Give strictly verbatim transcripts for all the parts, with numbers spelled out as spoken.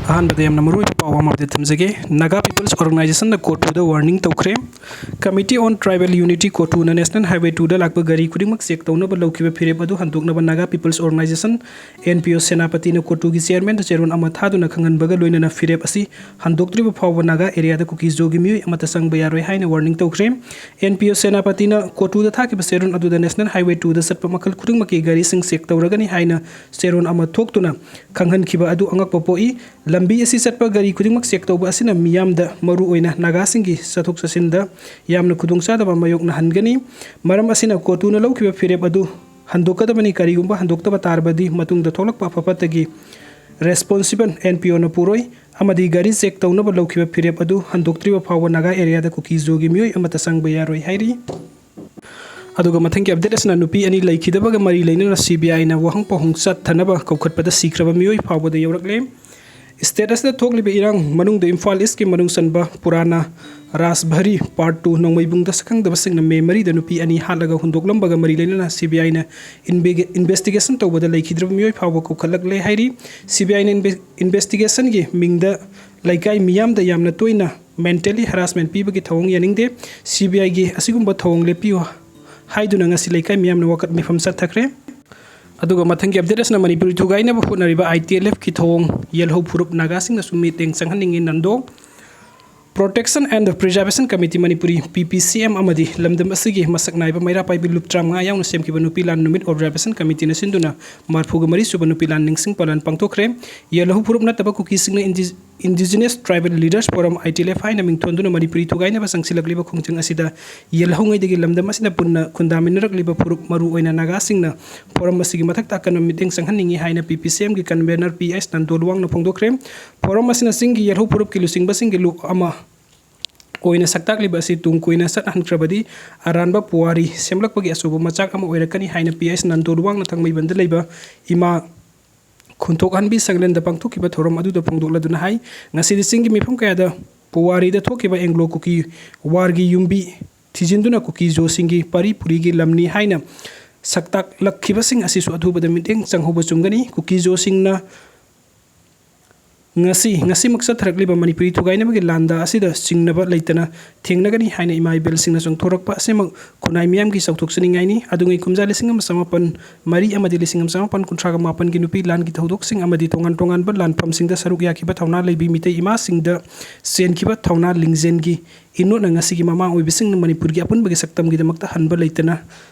ꯑꯍꯥꯟꯕꯗ ꯌꯥꯝꯅ ꯃꯔꯨꯑꯣꯏꯕ ꯄꯥꯎ ꯑꯃ update ꯊꯝꯖꯒꯦ꯫ Naga People's Organization ꯅ COTU ꯗ warning ꯇꯧꯈ꯭ꯔꯦ꯫ Committee on Tribal Unity, COTU ꯅ National Highway two ꯗ ꯂꯥꯛꯄ ꯒꯥꯔꯤ ꯈꯨꯗꯤꯡꯃꯛ check ꯇꯧꯅꯕ ꯂꯧꯈꯤꯕ ꯐꯤꯔꯦꯞ ꯑꯗꯨ ꯍꯟꯗꯣꯛꯅꯕ Naga People's Organization, NPO, ꯁꯦꯅꯥꯄꯇꯤꯅ COTU ꯒꯤ chairman ꯗ ꯆꯦꯔꯣꯜ ꯑꯃ ꯊꯥꯗꯨꯅ ꯈꯪꯍꯟꯕꯒ ꯂꯣꯏꯅꯅ ꯐꯤꯔꯦꯞ ꯑꯁꯤ ꯍꯟꯗꯣꯛꯇ꯭ꯔꯤꯕ ꯐꯥꯎꯕ Naga area ꯗ ꯀꯨꯀꯤ ꯖꯣꯒꯤ ꯃꯤꯑꯣꯏ ꯑꯃꯠꯇ ꯆꯪꯕ ꯌꯥꯔꯣꯏ ꯍꯥꯏꯅ warning ꯇꯧꯈ꯭ꯔꯦ꯫ NPO ꯁꯦꯅꯥꯄꯇꯤꯅ COTU ꯗ ꯊꯥꯈꯤꯕ ꯆꯦꯔꯣꯜ ꯑꯗꯨꯗ National Highway two ꯗ ꯆꯠꯄ ꯃꯈꯜ ꯈꯨꯗꯤꯡꯃꯛꯀꯤ ꯒꯥꯔꯤꯁꯤꯡ check ꯇꯧꯔꯒꯅꯤ ꯍꯥꯏꯅ ꯆꯦꯔꯣꯜ ꯑꯃ ꯊꯣꯛꯇꯨꯅ ꯈꯪꯍꯟꯈꯤꯕ ꯑꯗꯨ ꯑꯉꯛꯄ ꯄꯣꯛꯏ꯫ ꯂꯝꯕꯤ ꯑꯁꯤ ꯆꯠꯄ ꯒꯥꯔꯤ ꯈꯨꯗꯤꯡꯃꯛ check ꯇꯧꯕ ꯑꯁꯤꯅ ꯃꯤꯌꯥꯝꯗ, ꯃꯔꯨꯑꯣꯏꯅ ꯅꯥꯒꯥꯁꯤꯡꯒꯤ ꯆꯠꯊꯣꯛ ꯆꯠꯁꯤꯟꯗ ꯌꯥꯝꯅ ꯈꯨꯗꯣꯡꯆꯥꯗꯕ ꯃꯥꯌꯣꯛꯅꯍꯟꯒꯅꯤ꯫ ꯃꯔꯝ ꯑꯁꯤꯅ COTU ꯅ ꯂꯧꯈꯤꯕ ꯐꯤꯔꯦꯞ ꯑꯗꯨ ꯍꯟꯗꯣꯛꯀꯗꯕꯅꯤ꯫ ꯀꯔꯤꯒꯨꯝꯕ ꯍꯟꯗꯣꯛꯇꯕ ꯇꯥꯔꯕꯗꯤ ꯃꯇꯨꯡꯗ ꯊꯣꯛꯂꯛꯄ ꯑꯐ ꯐꯠꯇꯒꯤ responsible NPO ꯅ ꯄꯨꯔꯣꯏ ꯑꯃꯗꯤ ꯒꯥꯔꯤ check ꯇꯧꯅꯕ ꯂꯧꯈꯤꯕ ꯐꯤꯔꯦꯞ ꯑꯗꯨ ꯍꯟꯗꯣꯛꯇ꯭ꯔꯤꯕ ꯐꯥꯎꯕ Naga area ꯗ ꯀꯨꯀꯤ ꯖꯣꯒꯤ ꯃꯤꯑꯣꯏ ꯑꯃꯠꯇ ꯆꯪꯕ ꯌꯥꯔꯣꯏ ꯍꯥꯏꯔꯤ꯫ ꯑꯗꯨꯒ ꯃꯊꯪꯒꯤ update ꯑꯁꯤꯅ ꯅꯨꯄꯤ ꯑꯅꯤ ꯂꯩꯈꯤꯗꯕꯒ ꯃꯔꯤ ꯂꯩꯅꯅ CBI ꯅ ꯋꯥꯍꯪ ꯄꯥꯎꯍꯪ ꯆꯠꯊꯅꯕ ꯀꯧꯈꯠꯄꯗ ꯁꯤꯈ꯭ꯔꯕ ꯃꯤꯑꯣꯏ ꯐꯥꯎꯕꯗ ꯌꯧꯔꯛꯂꯦ꯫ State ꯑꯁꯤꯗ ꯊꯣꯛꯂꯤꯕ ꯏꯔꯥꯡ ꯃꯅꯨꯡꯗ ꯏꯝꯐꯥꯜ East ꯀꯤ ꯃꯅꯨꯡ ꯆꯟꯕ ꯄꯨꯔꯥꯅ ꯔꯥꯖꯚꯔꯤ Part two ꯅꯣꯡꯃꯩꯕꯨꯡꯗ ꯁꯛꯈꯪꯗꯕꯁꯤꯡꯅ ꯃꯦ ꯃꯔꯤꯗ ꯅꯨꯄꯤ ꯑꯅꯤ ꯍꯥꯠꯂꯒ ꯍꯨꯟꯗꯣꯛꯂꯝꯕꯒ ꯃꯔꯤ ꯂꯩꯅꯅ CBI ꯅ inve-, investigation ꯇꯧꯕꯗ ꯂꯩꯈꯤꯗ꯭ꯔꯕ ꯃꯤꯑꯣꯏ ꯐꯥꯎꯕ ꯀꯧꯈꯠꯂꯛꯂꯦ ꯍꯥꯏꯔꯤ꯫ CBI ꯅ inve-, investigation ꯒꯤ ꯃꯤꯡꯗ ꯂꯩꯀꯥꯏ ꯃꯤꯌꯥꯝꯗ ꯌꯥꯝꯅ ꯇꯣꯏꯅ mentally harassment ꯄꯤꯕꯒꯤ ꯊꯧꯑꯣꯡ ꯌꯥꯅꯤꯡꯗꯦ꯫ CBI ꯒꯤ ꯑꯁꯤꯒꯨꯝꯕ ꯊꯧꯑꯣꯡ ꯂꯦꯞꯄꯤꯌꯨ ꯍꯥꯏꯗꯨꯅ ꯉꯁꯤ ꯂꯩꯀꯥꯏ ꯃꯤꯌꯥꯝꯅ ꯋꯥꯀꯠ ꯃꯤꯐꯝ ꯆꯠꯊꯈ꯭ꯔꯦ꯫ ꯑꯗꯨꯒ ꯃꯊꯪꯒꯤ update ꯑꯁꯤꯅ ꯃꯅꯤꯄꯨꯔꯤ ꯊꯨꯒꯥꯏꯅꯕ ꯍꯣꯠꯅꯔꯤꯕ ITLF ꯀꯤ ꯊꯧꯑꯣꯡ, ꯌꯦꯜꯍꯧ ꯐꯨꯔꯨꯞ ꯅꯥꯒꯥꯁꯤꯡꯅꯁꯨ ꯃꯤꯠꯌꯦꯡ ꯆꯪꯍꯟꯅꯤꯡꯉꯤ꯫ Nando Protection and Preservation Committee Manipuri, PPCM, ꯑꯃꯗꯤ ꯂꯝꯗꯝ ꯑꯁꯤꯒꯤ ꯃꯁꯛ ꯅꯥꯏꯕ ꯃꯩꯔꯥ ꯄꯥꯏꯕꯤ ꯂꯨꯞ ꯇꯔꯥꯃꯉꯥ ꯌꯥꯎꯅ ꯁꯦꯝꯈꯤꯕ ꯅꯨꯄꯤ ꯂꯥꯟ ꯅꯨꯃꯤꯠ Observation Committee ꯅ ꯁꯤꯟꯗꯨꯅ ꯃꯔꯤꯐꯨꯒ ꯃꯔꯤ ꯁꯨꯕ ꯅꯨꯄꯤ ꯂꯥꯟ ꯅꯤꯡꯁꯤꯡ ꯄꯥꯂꯟ ꯄꯥꯡꯊꯣꯛꯈ꯭ꯔꯦ꯫ ꯌꯦꯜꯍꯧ ꯐꯨꯔꯨꯞ ꯅꯠꯇꯕ ꯀꯨꯀꯤꯁꯤꯡꯅ ꯏꯟꯗꯤ-, Indigenous Tribal Leaders Forum, ITLF, ꯍꯥꯏꯅ ꯃꯤꯡꯊꯣꯟꯗꯨꯅ ꯃꯅꯤꯄꯨꯔꯤ ꯊꯨꯒꯥꯏꯅꯕ ꯆꯪꯁꯤꯜꯂꯛꯂꯤꯕ ꯈꯣꯡꯖꯪ ꯑꯁꯤꯗ ꯌꯦꯜꯍꯧꯉꯩꯗꯒꯤ ꯂꯝꯗꯝ ꯑꯁꯤꯗ ꯄꯨꯟꯅ ꯈꯨꯟꯗꯥꯃꯤꯟꯅꯔꯛꯂꯤꯕ ꯐꯨꯔꯨꯞ, ꯃꯔꯨꯑꯣꯏꯅ ꯅꯥꯒꯥꯁꯤꯡꯅ forum ꯑꯁꯤꯒꯤ ꯃꯊꯛꯇ ꯑꯀꯟꯕ ꯃꯤꯠꯌꯦꯡ ꯆꯪꯍꯟꯅꯤꯡꯏ ꯍꯥꯏꯅ PPCM ꯒꯤ convener P S Nando ꯂꯨꯋꯥꯡꯅ ꯐꯣꯡꯗꯣꯛꯈ꯭ꯔꯦ꯫ Forum ꯑꯁꯤꯅ ꯆꯤꯡꯒꯤ ꯌꯦꯜꯍꯧ ꯐꯨꯔꯨꯞꯀꯤ ꯂꯨꯆꯤꯡꯕꯁꯤꯡꯒꯤ ꯂꯨꯞ ꯑꯃ ꯑꯣꯏꯅ ꯁꯛꯇꯥꯛꯂꯤꯕ ꯑꯁꯤ ꯇꯨꯡ ꯀꯣꯏꯅ ꯆꯠꯍꯟꯈ꯭ꯔꯕꯗꯤ ꯑꯔꯥꯟꯕ ꯄꯨꯋꯥꯔꯤ ꯁꯦꯝꯂꯛꯄꯒꯤ ꯑꯆꯧꯕ ꯃꯆꯥꯛ ꯑꯃ ꯑꯣꯏꯔꯛꯀꯅꯤ ꯍꯥꯏꯅ P S ꯅꯟꯗꯣ ꯂꯨꯋꯥꯡꯅ ꯊꯥꯡꯃꯩꯕꯟꯗ ꯂꯩꯕ ꯏꯃꯥ ꯈꯨꯟꯊꯣꯛꯍꯟꯕꯤ ꯁꯪꯂꯦꯟꯗ ꯄꯥꯡꯊꯣꯛꯈꯤꯕ ꯊꯧꯔꯝ ꯑꯗꯨꯗ ꯐꯣꯡꯗꯣꯛꯂꯗꯨꯅ ꯍꯥꯏ꯫ ꯉꯁꯤꯗꯤ ꯆꯤꯡꯒꯤ ꯃꯤꯐꯝ ꯀꯌꯥꯗ ꯄꯨꯋꯥꯔꯤꯗ ꯊꯣꯛꯈꯤꯕ Anglo Kuki War ꯒꯤ ꯌꯨꯝꯕꯤ ꯊꯤꯖꯤꯟꯗꯨꯅ ꯀꯨꯀꯤ ꯖꯣꯁꯤꯡꯒꯤ ꯄꯔꯤ ꯄꯨꯔꯤꯒꯤ ꯂꯝꯅꯤ ꯍꯥꯏꯅ ꯁꯛꯇꯥꯛꯂꯛꯈꯤꯕꯁꯤꯡ ꯑꯁꯤꯁꯨ ꯑꯊꯨꯕꯗ ꯃꯤꯠꯌꯦꯡ ꯆꯪꯍꯧꯕ ꯆꯨꯝꯒꯅꯤ꯫ ꯀꯨꯀꯤ ꯖꯣꯁꯤꯡꯅ ꯉꯁꯤ, ꯉꯁꯤꯃꯛ ꯆꯠꯊꯔꯛꯂꯤꯕ ꯃꯅꯤꯄꯨꯔꯤ ꯊꯨꯒꯥꯏꯅꯕꯒꯤ ꯂꯥꯟꯗꯥ ꯑꯁꯤꯗ ꯆꯤꯡꯅꯕ ꯂꯩꯇꯅ ꯊꯦꯡꯅꯒꯅꯤ ꯍꯥꯏꯅ ꯏꯃꯥ ꯏꯕꯦꯜꯁꯤꯡꯅ ꯆꯣꯡꯊꯣꯔꯛꯄ ꯑꯁꯤꯃꯛ ꯈꯨꯟꯅꯥꯏ ꯃꯤꯌꯥꯝꯒꯤ ꯆꯥꯎꯊꯣꯛꯆꯅꯤꯡꯉꯥꯏꯅꯤ꯫ ꯑꯗꯨꯉꯩ ꯀꯨꯝꯖꯥ ꯂꯤꯁꯤꯡ ꯑꯃ ꯆꯃꯥꯄꯟ ꯃꯔꯤ ꯑꯃꯗꯤ ꯂꯤꯁꯤꯡ ꯑꯃ ꯆꯃꯥꯄꯟ ꯀꯨꯟꯊ꯭ꯔꯥꯒ ꯃꯥꯄꯟꯒꯤ ꯅꯨꯄꯤ ꯂꯥꯟꯒꯤ ꯊꯧꯗꯣꯛꯁꯤꯡ ꯑꯃꯗꯤ ꯇꯣꯉꯥꯟ ꯇꯣꯉꯥꯟꯕ ꯂꯥꯟꯐꯝꯁꯤꯡꯗ ꯁꯔꯨꯛ ꯌꯥꯈꯤꯕ ꯊꯧꯅꯥ ꯂꯩꯕꯤ ꯃꯤꯇꯩ ꯏꯃꯥꯁꯤꯡꯗ ꯆꯦꯟꯈꯤꯕ ꯊꯧꯅꯥ ꯂꯤꯡꯖꯦꯜꯒꯤ ꯏꯅꯣꯠꯅ ꯉꯁꯤꯒꯤ ꯃꯃꯥ ꯑꯣꯏꯕꯁꯤꯡꯅ ꯃꯅꯤꯄꯨꯔꯒꯤ ꯑꯄꯨꯟꯕꯒꯤ ꯁꯛꯇꯝꯒꯤꯗꯃꯛꯇ ꯍꯟꯕ ꯂꯩꯇꯅ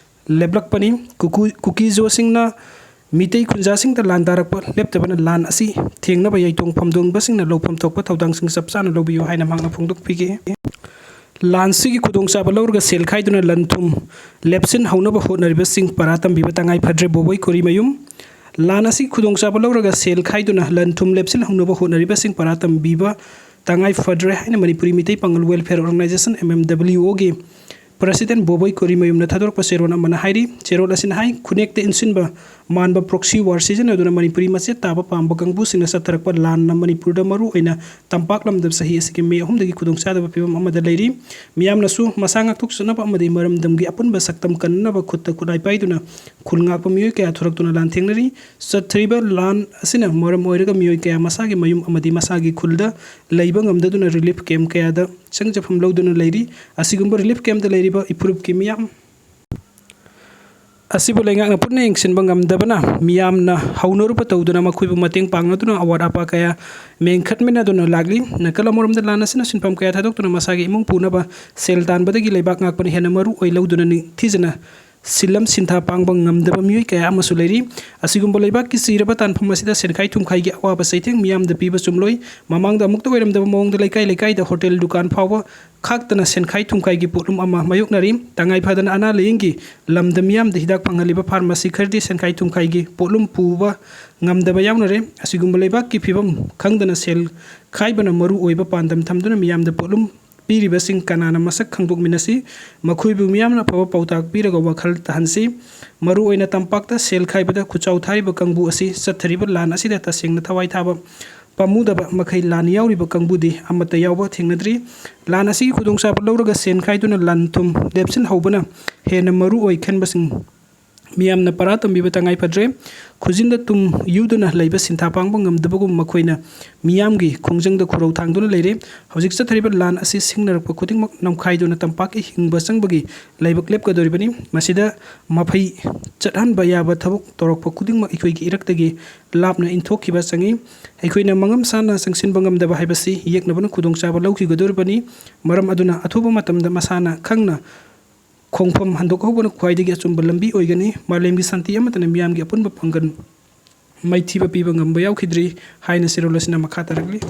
ꯂꯦꯞꯂꯛꯄꯅꯤ꯫ ꯀꯨꯀꯨ-, ꯀꯨꯀꯤꯖꯣꯁꯤꯡꯅ ꯃꯤꯇꯩ ꯈꯨꯟꯖꯥꯁꯤꯡꯗ ꯂꯥꯟꯗꯥꯔꯛꯄ ꯂꯦꯞꯇꯕꯅ ꯂꯥꯟ ꯑꯁꯤ ꯊꯦꯡꯅꯕ ꯌꯥꯏꯇꯣꯡ ꯐꯝꯗꯣꯡꯕꯁꯤꯡꯅ ꯂꯧꯐꯝ ꯊꯣꯛꯄ ꯊꯧꯗꯥꯡꯁꯤꯡ ꯆꯞ ꯆꯥꯅ ꯂꯧꯕꯤꯌꯨ ꯍꯥꯏꯅ ꯃꯍꯥꯛꯅ ꯐꯣꯡꯗꯣꯛꯄꯤꯈꯤ꯫ ꯂꯥꯟꯁꯤꯒꯤ ꯈꯨꯗꯣꯡꯆꯥꯕ ꯂꯧꯔꯒ ꯁꯦꯜ ꯈꯥꯏꯗꯨꯅ ꯂꯟ ꯊꯨꯝ ꯂꯦꯞꯁꯤꯟꯍꯧꯅꯕ ꯍꯣꯠꯅꯔꯤꯕꯁꯤꯡ ꯄꯔꯥ ꯇꯝꯕꯤꯕ ꯇꯉꯥꯏ ꯐꯗ꯭ꯔꯦ ꯕꯣꯕꯣꯏ ꯀꯣꯔꯤꯃꯌꯨꯝ꯫ ꯂꯥꯟ ꯑꯁꯤꯒꯤ ꯈꯨꯗꯣꯡꯆꯥꯕ ꯂꯧꯔꯒ ꯁꯦꯜ ꯈꯥꯏꯗꯨꯅ ꯂꯟ ꯊꯨꯝ ꯂꯦꯞꯁꯤꯟꯍꯧꯅꯕ ꯍꯣꯠꯅꯔꯤꯕꯁꯤꯡ ꯄꯔꯥ ꯇꯝꯕꯤꯕ ꯇꯉꯥꯏ ꯐꯗ꯭ꯔꯦ ꯍꯥꯏꯅ Manipuri Meitei Pangal welfare organisation, M M W ꯑꯣꯒꯤ ꯄ꯭ꯔꯁꯤꯗꯦꯟ ꯕꯣꯕꯣꯏ ꯀꯣꯔꯤꯃꯌꯨꯝꯅ ꯊꯥꯗꯣꯔꯛꯄ ꯆꯦꯔꯣꯜ ꯑꯃꯅ ꯍꯥꯏꯔꯤ꯫ ꯆꯦꯔꯣꯜ ꯑꯁꯤꯅ ꯍꯥꯏ, ꯈꯨꯟꯅꯦꯛꯇ ꯏꯟꯁꯤꯟꯕ ꯃꯥꯟꯕ ꯄ꯭ꯔꯣꯛꯁꯤ ꯋꯥꯔ ꯁꯤꯖꯤꯟꯅꯗꯨꯅ ꯃꯅꯤꯄꯨꯔꯤ ꯃꯆꯦꯠ ꯇꯥꯕ ꯄꯥꯝꯕ ꯀꯥꯡꯕꯨꯁꯤꯡꯅ ꯆꯠꯊꯔꯛꯄ ꯂꯥꯟꯅ ꯃꯅꯤꯄꯨꯔꯗ ꯃꯔꯨ ꯑꯣꯏꯅ ꯇꯝꯄꯥꯛ ꯂꯝꯗꯝ ꯆꯍꯤ ꯑꯁꯤꯒꯤ ꯃꯦ ꯑꯍꯨꯝꯗꯒꯤ ꯈꯨꯗꯣꯡꯆꯥꯗꯕ ꯐꯤꯕꯝ ꯑꯃꯗ ꯂꯩꯔꯤ꯫ ꯃꯤꯌꯥꯝꯅꯁꯨ ꯃꯁꯥ ꯉꯥꯛꯊꯣꯛꯆꯅꯕ ꯑꯃꯗꯤ ꯃꯔꯝꯗꯝꯒꯤ ꯑꯄꯨꯟꯕ ꯁꯛꯇꯝ ꯀꯟꯅꯅꯕ ꯈꯨꯠꯇ ꯈꯨꯠꯂꯥꯏ ꯄꯥꯏꯗꯨꯅ ꯈꯨꯜ ꯉꯥꯛꯄ ꯃꯤꯑꯣꯏ ꯀꯌꯥ ꯊꯣꯔꯛꯇꯨꯅ ꯂꯥꯟꯊꯦꯡꯅꯔꯤ꯫ ꯆꯠꯊꯔꯤꯕ ꯂꯥꯟ ꯑꯁꯤꯅ ꯃꯔꯝ ꯑꯣꯏꯔꯒ ꯃꯤꯑꯣꯏ ꯀꯌꯥ ꯃꯁꯥꯒꯤ ꯃꯌꯨꯝ ꯑꯃꯗꯤ ꯃꯁꯥꯒꯤ ꯈꯨꯜꯗ ꯂꯩꯕ ꯉꯝꯗꯗꯨꯅ ꯔꯤꯂꯤꯐ ꯀꯦꯝꯞ ꯀꯌꯥꯗ ꯆꯪꯖꯐꯝ ꯂꯧꯗꯨꯅ ꯂꯩꯔꯤ꯫ ꯑꯁꯤꯒꯨꯝꯕ ꯔꯤꯂꯤꯐ ꯀꯦꯝꯞꯇ ꯂꯩꯔꯤꯕ ꯏꯐꯨꯔꯨꯞꯀꯤ ꯃꯤꯌꯥꯝ ꯑꯁꯤꯕꯨ ꯂꯩꯉꯥꯛꯅ ꯄꯨꯟꯅ ꯌꯦꯡꯁꯤꯟꯕ ꯉꯝꯗꯕꯅ ꯃꯤꯌꯥꯝꯅ ꯍꯧꯅꯔꯨꯕ ꯇꯧꯗꯨꯅ ꯃꯈꯣꯏꯕꯨ ꯃꯇꯦꯡ ꯄꯥꯡꯅꯗꯨꯅ ꯑꯋꯥꯠ ꯑꯄꯥ ꯀꯌꯥ ꯃꯦꯟꯈꯠꯃꯤꯟꯅꯗꯨꯅ ꯂꯥꯛꯂꯤ꯫ ꯅꯥꯀꯜ ꯑꯃꯔꯣꯝꯗ ꯂꯥꯟ ꯑꯁꯤꯅ ꯁꯤꯟꯐꯝ ꯀꯌꯥ ꯊꯥꯗꯣꯛꯇꯨꯅ ꯃꯁꯥꯒꯤ ꯏꯃꯨꯡ ꯄꯨꯅꯕ ꯁꯦꯜ ꯇꯥꯟꯕꯗꯒꯤ ꯂꯩꯕꯥꯛ ꯉꯥꯛꯄꯅ ꯍꯦꯟꯅ ꯃꯔꯨ ꯑꯣꯏ ꯂꯧꯗꯨꯅ ꯅꯤꯡꯊꯤꯖꯅ ꯁꯤꯜꯂꯝ ꯁꯤꯟꯊꯥ ꯄꯥꯡꯕ ꯉꯝꯗꯕ ꯃꯤꯑꯣꯏ ꯀꯌꯥ ꯑꯃꯁꯨ ꯂꯩꯔꯤ꯫ ꯑꯁꯤꯒꯨꯝꯕ ꯂꯩꯕꯥꯛꯀꯤ ꯆꯤꯔꯕ ꯇꯥꯟꯐꯝ ꯑꯁꯤꯗ ꯁꯦꯟꯈꯥꯏ ꯊꯨꯝꯈꯥꯏꯒꯤ ꯑꯋꯥꯕ ꯆꯩꯊꯦꯡ ꯃꯤꯌꯥꯝꯗ ꯄꯤꯕ ꯆꯨꯝꯂꯣꯏ꯫ ꯃꯃꯥꯡꯗ ꯑꯃꯨꯛꯇ ꯑꯣꯏꯔꯝꯗꯕ ꯃꯑꯣꯡꯗ ꯂꯩꯀꯥꯏ ꯂꯩꯀꯥꯏꯗ ꯍꯣꯇꯦꯜ ꯗꯨꯀꯥꯟ ꯐꯥꯎꯕ ꯈꯥꯛꯇꯅ ꯁꯦꯟꯈꯥꯏ ꯊꯨꯝꯈꯥꯏꯒꯤ ꯄꯣꯠꯂꯨꯝ ꯑꯃ ꯃꯥꯌꯣꯛꯅꯔꯤ꯫ ꯇꯉꯥꯏ ꯐꯗꯅ ꯑꯅꯥ ꯂꯥꯌꯦꯡꯒꯤ ꯂꯝꯗ ꯃꯤꯌꯥꯝꯗ ꯍꯤꯗꯥꯛ ꯐꯪꯍꯜꯂꯤꯕ ꯐꯥꯔꯃꯥꯁꯤ ꯈꯔꯗꯤ ꯁꯦꯟꯈꯥꯏ ꯊꯨꯝꯈꯥꯏꯒꯤ ꯄꯣꯠꯂꯨꯝ ꯄꯨꯕ ꯉꯝꯗꯕ ꯌꯥꯎꯅꯔꯦ꯫ ꯑꯁꯤꯒꯨꯝꯕ ꯂꯩꯕꯥꯛꯀꯤ ꯐꯤꯕꯝ ꯈꯪꯗꯅ ꯁꯦꯜ ꯈꯥꯏꯕꯅ ꯃꯔꯨ ꯑꯣꯏꯕ ꯄꯥꯟꯗꯝ ꯊꯝꯗꯨꯅ ꯃꯤꯌꯥꯝꯗ ꯄꯣꯠꯂꯨꯝ ꯄꯤꯔꯤꯕꯁꯤꯡ ꯀꯅꯥꯅ ꯃꯁꯛ ꯈꯪꯗꯣꯛꯃꯤꯟꯅꯁꯤ꯫ ꯃꯈꯣꯏꯕꯨ ꯃꯤꯌꯥꯝꯅ ꯑꯐꯕ ꯄꯥꯎꯇꯥꯛ ꯄꯤꯔꯒ ꯋꯥꯈꯜ ꯇꯥꯍꯟꯁꯤ꯫ ꯃꯔꯨꯑꯣꯏꯅ ꯇꯝꯄꯥꯛꯇ ꯁꯦꯜ ꯈꯥꯏꯕꯗ ꯈꯨꯠꯆꯥꯎ ꯊꯥꯔꯤꯕ ꯀꯥꯡꯕꯨ ꯑꯁꯤ ꯆꯠꯊꯔꯤꯕ ꯂꯥꯟ ꯑꯁꯤꯗ ꯇꯁꯦꯡꯅ ꯊꯋꯥꯏ ꯊꯥꯕ ꯄꯥꯝꯃꯨꯗꯕ ꯃꯈꯩ ꯂꯥꯟ ꯌꯥꯎꯔꯤꯕ ꯀꯥꯡꯕꯨꯗꯤ ꯑꯃꯠꯇ ꯌꯥꯎꯕ ꯊꯦꯡꯅꯗ꯭ꯔꯤ꯫ ꯂꯥꯟ ꯑꯁꯤꯒꯤ ꯈꯨꯗꯣꯡꯆꯥꯕ ꯂꯧꯔꯒ ꯁꯦꯟ ꯈꯥꯏꯗꯨꯅ ꯂꯟ ꯊꯨꯝ ꯂꯦꯞꯁꯤꯟꯍꯧꯕꯅ ꯍꯦꯟꯅ ꯃꯔꯨ ꯑꯣꯏ ꯈꯟꯕꯁꯤꯡ ꯃꯤꯌꯥꯝꯅ ꯄꯔꯥ ꯇꯝꯕꯤꯕ ꯇꯉꯥꯏ ꯐꯗ꯭ꯔꯦ꯫ ꯈꯨꯖꯤꯟꯗ ꯇꯨꯝ ꯌꯨꯗꯨꯅ ꯂꯩꯕ ꯁꯤꯟꯊꯥ ꯄꯥꯡꯕ ꯉꯝꯗꯕꯒꯨꯝ ꯃꯈꯣꯏꯅ ꯃꯤꯌꯥꯝꯒꯤ ꯈꯣꯡꯖꯪꯗ ꯈꯨꯔꯧ ꯊꯥꯡꯗꯨꯅ ꯂꯩꯔꯦ꯫ ꯍꯧꯖꯤꯛ ꯆꯠꯊꯔꯤꯕ ꯂꯥꯟ ꯑꯁꯤ ꯁꯤꯡꯅꯔꯛꯄ ꯈꯨꯗꯤꯡꯃꯛ ꯅꯝꯈꯥꯏꯗꯨꯅ ꯇꯝꯄꯥꯛꯀꯤ ꯍꯤꯡꯕ ꯆꯪꯕꯒꯤ ꯂꯥꯏꯕꯛ ꯂꯦꯞꯀꯗꯧꯔꯤꯕꯅꯤ꯫ ꯃꯁꯤꯗ ꯃꯐꯩ ꯆꯠꯍꯟꯕ ꯌꯥꯕ ꯊꯕꯛ ꯇꯧꯔꯛꯄ ꯈꯨꯗꯤꯡꯃꯛ ꯑꯩꯈꯣꯏꯒꯤ ꯏꯔꯛꯇꯒꯤ ꯂꯥꯞꯅ ꯏꯟꯊꯣꯛꯈꯤꯕ ꯆꯪꯏ꯫ ꯑꯩꯈꯣꯏꯅ ꯃꯉꯝ ꯁꯥꯟꯅ ꯆꯪꯁꯤꯟꯕ ꯉꯝꯗꯕ ꯍꯥꯏꯕꯁꯤ ꯌꯦꯛꯅꯕꯅ ꯈꯨꯗꯣꯡꯆꯥꯕ ꯂꯧꯈꯤꯒꯗꯧꯔꯤꯕꯅꯤ꯫ ꯃꯔꯝ ꯑꯗꯨꯅ ꯑꯊꯨꯕ ꯃꯇꯝꯗ ꯃꯁꯥꯅ ꯈꯪꯅ ꯈꯣꯡꯐꯝ ꯍꯟꯗꯣꯛꯍꯧꯕꯅ ꯈ꯭ꯋꯥꯏꯗꯒꯤ ꯑꯆꯨꯝꯕ ꯂꯝꯕꯤ ꯑꯣꯏꯒꯅꯤ꯫ ꯃꯥꯂꯦꯝꯒꯤ ꯁꯥꯟꯇꯤ ꯑꯃꯠꯇꯅ ꯃꯤꯌꯥꯝꯒꯤ ꯑꯄꯨꯟꯕ ꯄꯥꯡꯒꯜ ꯃꯥꯏꯊꯤꯕ ꯄꯤꯕ ꯉꯝꯕ ꯌꯥꯎꯈꯤꯗ꯭ꯔꯤ ꯍꯥꯏꯅ ꯆꯦꯔꯣꯜ ꯑꯁꯤꯅ ꯃꯈꯥ ꯇꯥꯔꯛꯂꯤ꯫